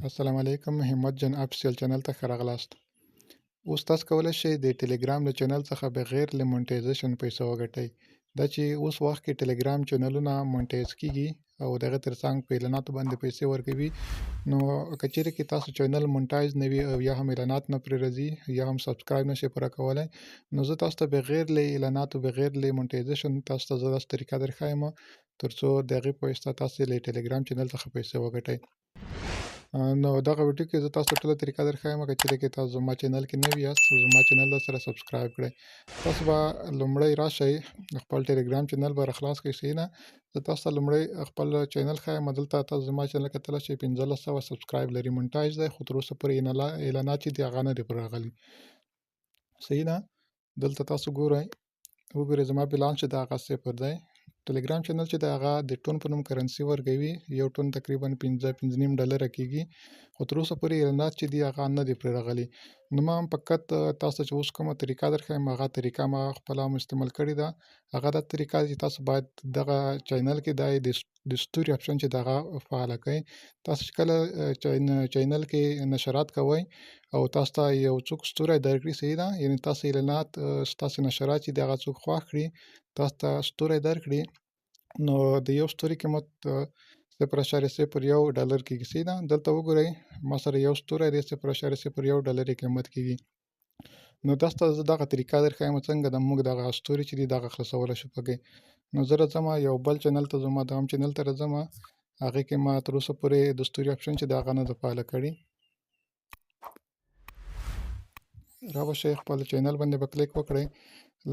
السلام علیکم، همت جان افیشل چینل ته ښه راغلاست. اوس تاسو کولی شئ د ټلګرام له چینل څخه بغیر له مونټایزیشن پیسې وګټئ. دا چې اوس وخت کې ټلګرام چینلونه مونټایز کیږي او دغه ترڅنګ په اعلاناتو باندې پیسې ورکوي، نو که چیرې کې تاسو چینل مونټایز نه وي او یا هم اعلانات نه پرې راځي یا هم سبسکرایب نشئ پوره کولی، نو زه تاسو ته بغیر له اعلاناتو بغیر له مونټایزیشن تاسو ته زه داسې طریقه درښایم ترڅو د هغې په واسطه تاسو له ټلګرام چینل څخه پیسې وګټئ. نو دغه ویډیو کې زه تاسو ته ټوله طریقه درښایم. که چیرې کې تاسو زما چینل کې نوي یاست، زما چینل در سره سبسکرایب کړئ. تاسو به لومړی راشئ خپل ټلګرام چینل به راخلاص کړئ، صحیح نه؟ زه تاسو ته لومړی خپل چینل ښایم. دلته تاسو زما چینل کتلی شئ، 1500 سبسکرایب لري، مونټایز دی، خو تر اوسه پورې اعلانات چې دي هغه نه دي پرې راغلي، صحیح ده؟ دلته تاسو ګورئ، وګورئ زما بیلانس چې دی هغه صفر دی. ټلګرام چینل چې دی هغه د ټون په نوم کرنسي ورکوي، یو ټون تقریبا پنځه پنځه نیم ډالره کېږي، خو تر اوسه پورې اعلانات چې دي هغه نه دي پرې راغلي. نو ما هم فقط تاسو ته چې اوس کومه طریقه درښایم هغه طریقه ما خپله هم استعمال کړې ده. هغه دا طریقه چې تاسو باید دغه چینل کې دی د ستوري اپشن چې دغه فعاله کړئ. تاسو چې کله چینل کې نشرات کوئ او تاسو ته یو څوک ستوری درکړي، صحیح ده، یعنې تاسو اعلانات ستاسو نشرات چې دغه څوک خوښ کړي، تاسو ته ستوری درکړي، نو د یو ستوري قیمت 0.01 ډالر کېږي، صحیح ده. دلته وګورئ ما سره یو ستوری دی، 0.01 ډالر یې قیمت کېږي. نو تاسو ته زه دغه طریقه درښایم څنګه د موږ دغه ستوري چې دي دغه خلاصولی شو پکې. نو زه راځم یو بل چینل ته، زما دوهم چینل ته راځم، هغې کې ما تر اوسه پورې د ستوري اپشن چې د هغه نه ده فعاله کړي. را به شئ خپل چینل باندې به کلیک وکړئ،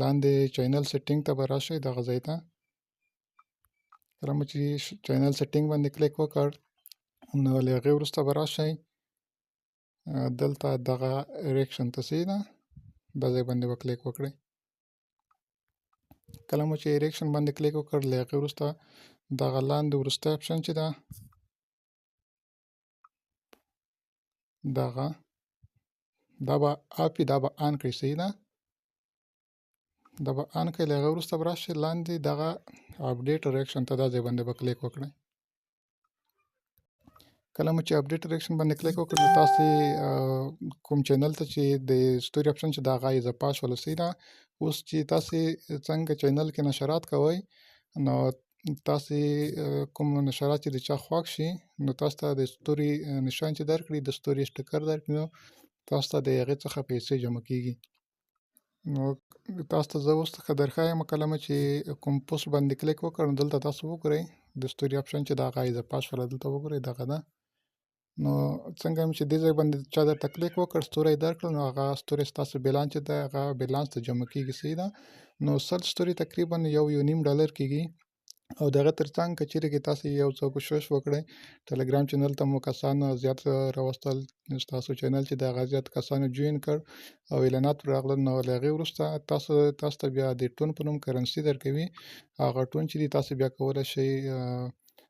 لاندې چینل سیټینګ ته به راشئ، دغه ځای ته. کله مو چې چینل سیټینګ باندې کلیک وکړ، نو له هغې وروسته به راشئ دلته دغه ریکشن ته، صحیح ده، دا ځای باندې به کلیک وکړئ. کله مو چې ریکشن باندې کلیک وکړ، له هغې وروسته دغه لاندې وروستی اپشن چې ده دغه دا به اپ وي، دا به آن کړئ، صحیح ده، دا به آن کړئ. له هغې وروسته به راشئ لاندې دغه اپډیټ ریکشن ته، دا ځای باندې به کلیک وکړئ. کله مو چې اپډیټ ریکشن باندې کلیک وکړ، نو تاسې کوم چینل ته چې د ستوري اپشن چې د هغه اضافه شول، صحیح ده. اوس چې تاسې څنګه چینل کې نشرات کوئ، نو تاسې کوم نشرات چې د چا خوښ شي، نو تاسو ته د ستوري نشان چې درکړي، د ستوري سټیکر درکړي، نو تاسو ته د هغې څخه پیسې جمع کېږي. نو تاسو ته زه اوس څخه درښایم، کله مو چې کوم پوسټ باندې کلیک وکړ، نو دلته تاسو وګورئ د ستوري اپشن چې د هغه اضافه شوله، دلته وګورئ دغه ده. نو څنګه هم چې دې ځای باندې چا درته کلیک وکړ، ستوری درکړ، نو هغه ستوری ستاسو بیلانس چې دی هغه بیلانس ته جمع کېږي، صحیح ده. نو 100 ستوري تقریبا یو یو نیم ډالر کېږي. او د هغه ترڅنګ که چیرې کې تاسو یو څه کوشش وکړئ، ټلګرام چینل ته مو کسان زیات راوستل، ستاسو چینل چې د هغه زیات کسانو جوین کړ او اعلانات پرې راغلل، نو له هغې وروسته تاسو ته بیا د ټون په نوم کرنسي درکوي. هغه ټون چې دي تاسو بیا کولی شئ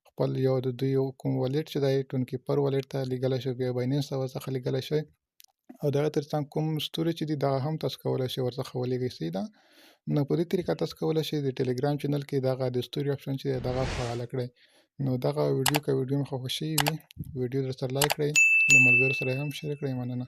خپل یو د دوی یو کوم والیټ چې دی ټون کیپر والیټ ته لیږلی شئ، بیا بایننس ته ورڅخه لیږلی شئ. او د هغه ترڅنګ کوم ستوري چې دي دغه هم تاسو کولی شئ ورڅخه ولیږئ، صحیح ده. نو په دې طریقه تاسو کولی شئ د ټلګرام چینل کې دغه د ستوري اپشن چې دی دغه فعاله کړئ. نو دغه ویډیو که ویډیو مو خوښه شوې وي، ویډیو درسره لایک کړئ، له ملګرو سره یې هم شیر کړئ. مننه.